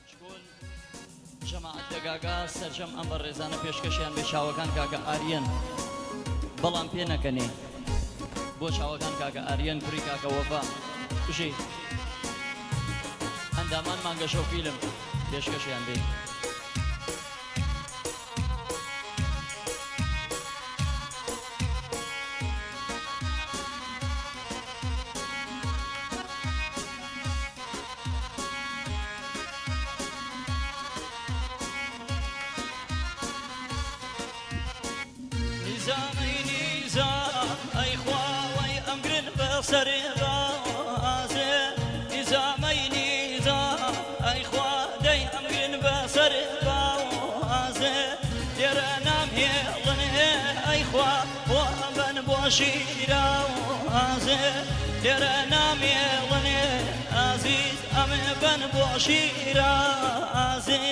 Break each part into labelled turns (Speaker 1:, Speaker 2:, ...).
Speaker 1: چکۆل جەماعەت دەگاگا سەرجەم ئەم بەڕێزانە پێشکەشیان بێ چاوەکان کاکە ئاریەن بەڵام پێ نەکەنێ بۆ چاوەکان کاکە ئاریەن کوڕی کاکە وەفا بژی ئەندامان مانگەشەو فیلم پێشکەشیان بێ. نیزام ئەی نیزام ئەی خوا وەی ئەمگرن بە سەرێ بازێ نیزام ئەی نیزام ئەی خوا دەی ئەمگرن بە سەرێ بازێ لێرە نامهێڵنێ ئەی خوا بۆ ئەمبەن بۆ شیرازێ لێرە نامێڵنێ ئازیز ئەمبەن بۆ شیرازێ.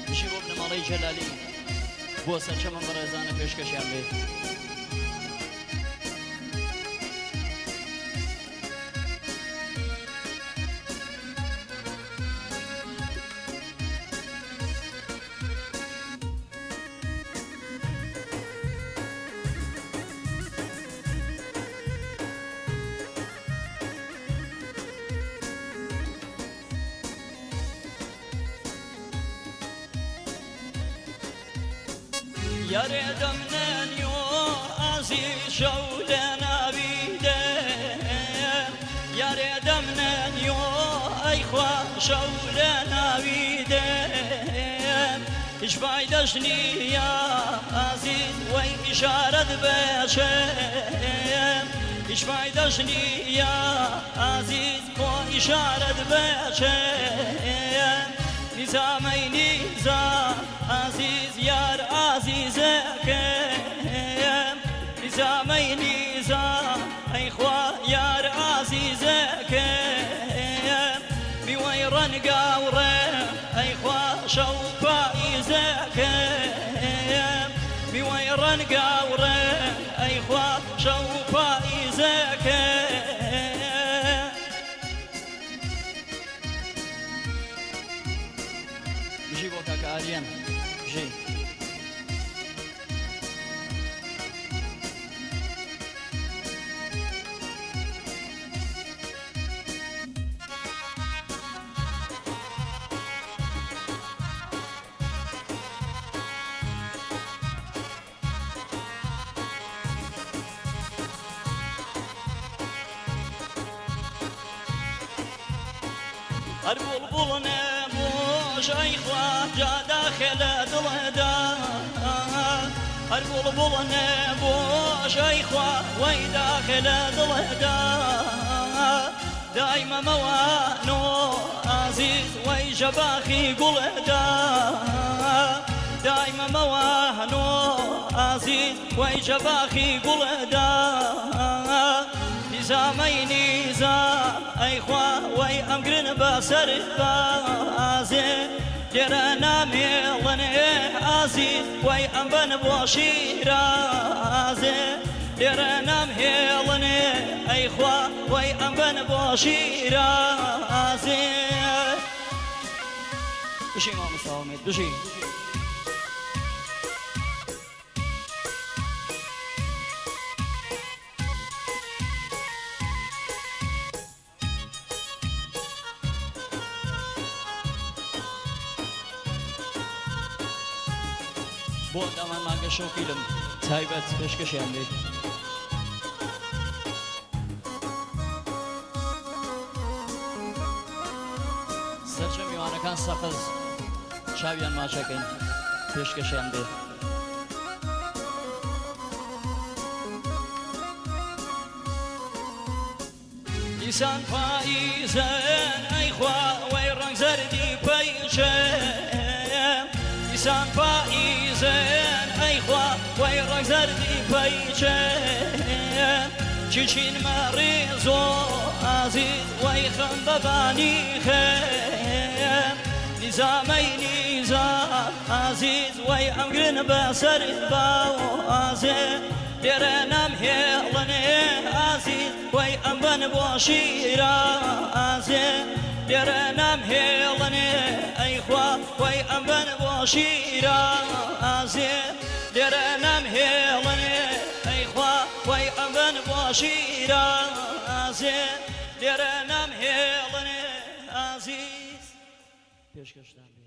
Speaker 1: بژی بۆ بنەماڵەی جەلالی بۆ سەرچەمە بەڕێزانە پێشکەشیان بێت. یارێ دەمنەن یۆ ئازیز شەو لە ناوی دێم یارێ دەمنەن یۆ ئەی خوا شەو لە ناوی دێم هیچ فایدەش نییە ئازیز وەی ئیشارەت بچێم هیچ فایدەش نییە ئازیز بۆ ئیشارەت بچێم نیزامەی نیزام ئازیز یار ئازیزەکەم نیزامەی نیزام ئەی خوا یار ئازیزەکەم میوەی ڕەنگاوڕێ ئەی خوا شەو پاییزەکەم میوەی ڕەنگاوڕێ ئەی خوا شەو پاییزەکەم. بژی بۆ کاکە ئاریان بژی. هەر بوڵبوڵ نەبووش ئەی خوا جا داخێ لە دڵدا هەر بوڵبوڵ نەبووش ئەی خوا وەی داخێ لە دڵدا دایمە مەوانۆ ئازیز وەی ژەباخی گوڵدا دایمە مەوانۆ ئازیز وەی ژەباخی گوڵدا نیزامەی نیزام ئەی خوا وەی ئەمگرن بە سەر بازێ لێرە نامێڵنێ ئازیز وەی ئەمبەن بۆ شیرازێ لێرە نامهێڵنێ ئەی خوا وەی ئەمبەن بۆ شیرازێ. بژی مامۆستا ئومێد بژی. بۆ ئەندامان مانگەشە و فیلم تایبەت پێشکەشیان بێت. سەرجەم میوانەکان سەقز چاویان ماچەکەین پێشکەشیان بێت. دیسان پاییزن ئەی خوا وەی ڕەنگ زەردی پەیچێم دیسان پاییزن ئەی خوا وەی ڕەنگ زەردی پەیچێم چیچینمە ڕێزۆ ئازیز وەی خەم بەبانی خێم نیزامەی نیزام ئازیز وەی ئەمگرن بەسەر باوازێ. لێرە نامهێڵنێ ئازیز وەی ئەمبەن بۆ شیرازێ لێرە نامهێڵنێ ئەی خوا وەی ئەمبەن بۆ شیرازێ لێرە نامهێڵنێ ئەی خوا وەی ئەمبەن بۆ شیرازێ لێرە نامهێڵنێ ئازیز پێشکەشتان بێ.